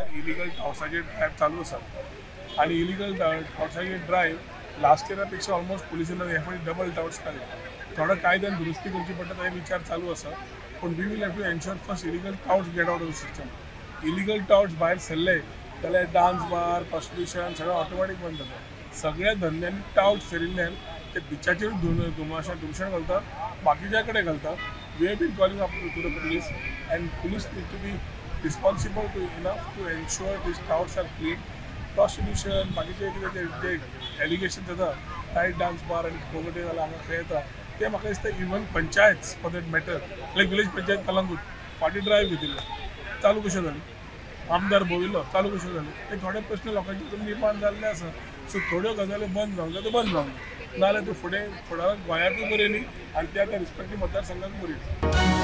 जाल्यार illegal टावट्साचे drive चालू आसा आनी इलिगल टावट्साचे ड्रायव्ह लास्ट इयरा पेक्षा ऑलमोस्ट पुलिसांनी हे फावटी डबल टावट्स काडले. थोडो कायद्यान दुरुस्ती करची पडटा, ताचे विचार चालू आसा, पूण we will have to ensure first illegal touts get out of the system. Illegal touts भायर सरले जाल्यार डान्स बार, प्रॉस्टिट्यूशन सगळें ऑटोमॅटीक बंद जाता. सगळ्या धंद्यांनी टावट सरिल्ल्यान ते बिचाचेर धुमशण घालता, बाकीच्या कडेन घालता. We have been calling up to the police and police need to be responsible to enough to ensure these touts are clean. Prostitution बाकीचे कितें जे एलिगेशन जाता, टायट डान्स बार आनी कोंगटे जाल्यार हांगा खंय येता ते म्हाका दिसता. Even panchayat for that matter, like village panchayat Calangute फाटीं ड्रायव्ह घेतिल्लो, चालू कशें जाली? आमदार भोविल्लो, चालू कशें जालें? हे थोडे प्रश्न लोकांचे निर्माण जाल्ले आसा. सो थोड्यो गजाली बंद जावंक जाय, त्यो बंद जावंक जाय, नाजाल्यार त्यो फुडें फुडाराक गोंयाकूय बरें न्ही आनी त्या त्या रिस्पेक्टीव मतदारसंघाकूय बरी.